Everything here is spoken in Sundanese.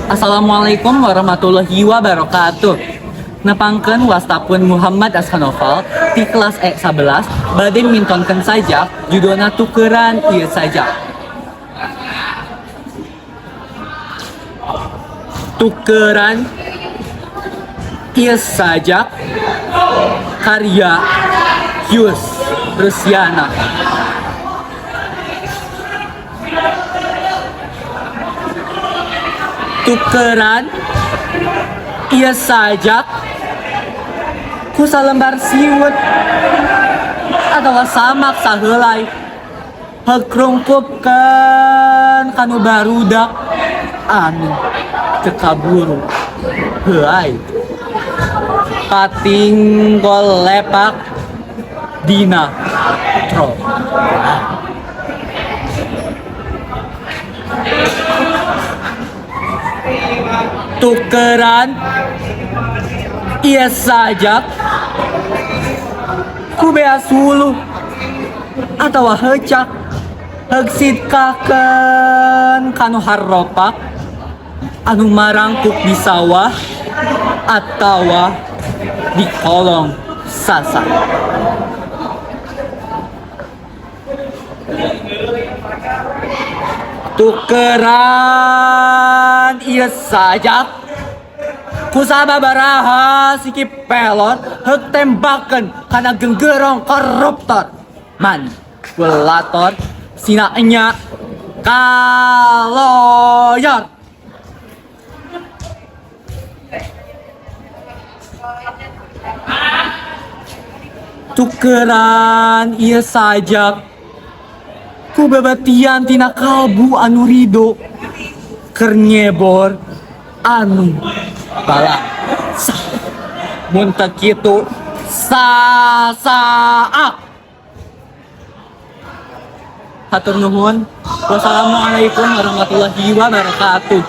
Assalamualaikum warahmatullahi wabarakatuh. Nepangkeun wasta pun Muhammad Ashanoval ti kelas E11 bade mintonkeun sajak judulna Tukeran Ieu Sajak. Tukeran Ieu Sajak karya Yus Rusiana. Tukeran ieu sajak ku salembar siwet atawa samak saheulai heuk rungkupkeun kanu barudak anu teu kaburu heuay katinggol lepak dina trotoar. Tukeran ieu sajak ku beas hulu atawa heucak heuk sidkakeun kanu harropak anu marangkuk di sawah atawa di kolong sasar. Tukeran ieu sajak ku sababaraha siki pelor heuk tembakeun kana genggerong koruptor manipulator sina enya kaloyor. Tukeran ieu sajak ku babatian tina kalbu anu rido keur nyebor anu balangsa mun teu kitu sasaak. Hatur nuhun. Wassalamualaikum warahmatullahi wabarakatuh.